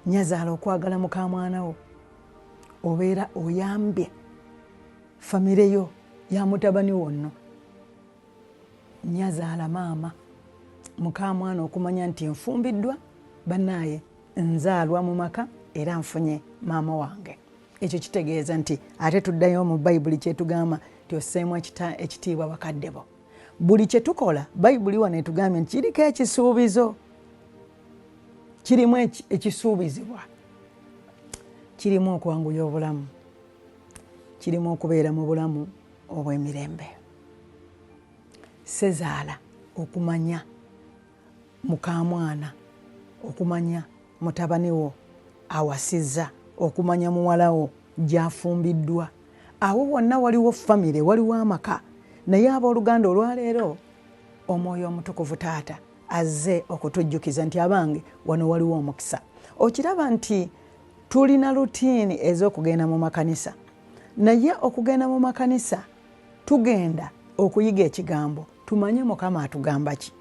Nyazaala okwagala mukamwana wo, obeera oyambye famire yo ya mutabani wonno. Nyazaala maama mukamwana okumanya nti nfumbiddwa, bannaaye nzaalwa mu maka era nfunye maama wange. Ekyo kitegeeza nti ate tuddayo mu Bayibuli kyetugamba nti osseemu ekitiibwa bakadde bo. Buli kye tukola, Bayibuli wano etugambye nti kiriko ekisuubizo, kirimu ekisuubizibwa, kirimu okwanguya obulamu, kirimu okubeera mu bulamu obw'emirembe. Sezaala okumanya mukamwana, okumanya mutabani wo awasizza, okumanya muwala wo gy'afumbiddwa. Awo wonna waliwo famire, waliwo amaka. Naye abooluganda, olwaleero Omwoyo Omutukuvu Taata azze okutujjukiza nti abange, wano waliwo omukisa. Okiraba nti tulina rutiini ez'okugenda mu makanisa, naye okugenda mu makanisa tugenda okuyiga ekigambo, tumanye Mukama atugamba ki.